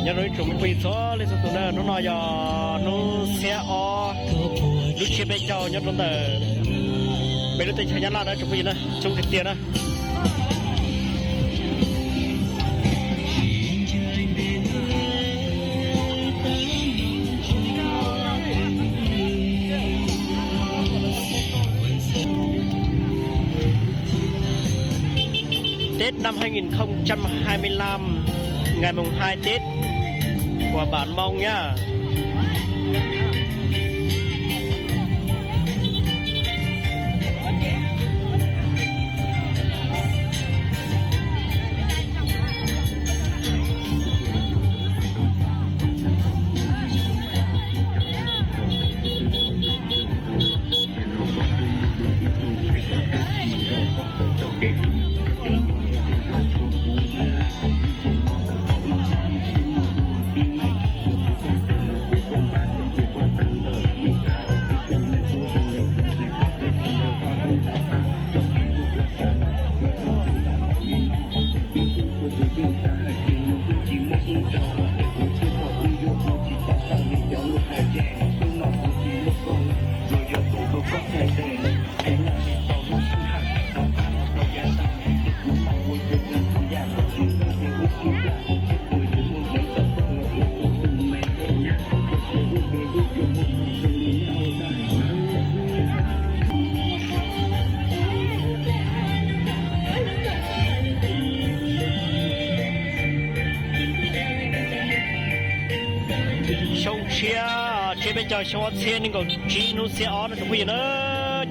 Nyob zoo ib tsoom phooj ywg txhua leej txhua tus na, hnub no yog hnub xiab ob lub tsiab peb caug nyob rau ntawm peb lub teb chaws Nyab Laj na tsoom phooj ywg na, coob tiag tiag na. Tết năm hai nghìn không trăm hai mươi lăm, ngày mùng hai Tết của bản Mông nhá. Xyoo tshiab, tshiab peb caug xyoo ob txhiab nees nkaum tsib hnub xiab ob no tsoom phooj ywg na,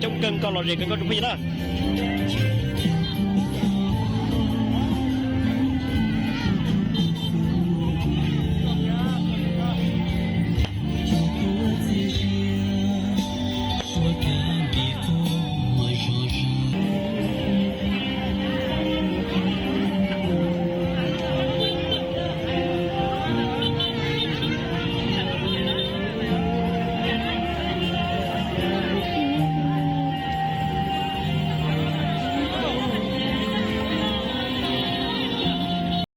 coob kawg nkaus lom zem kawg nkaus tsoom phooj ywg na.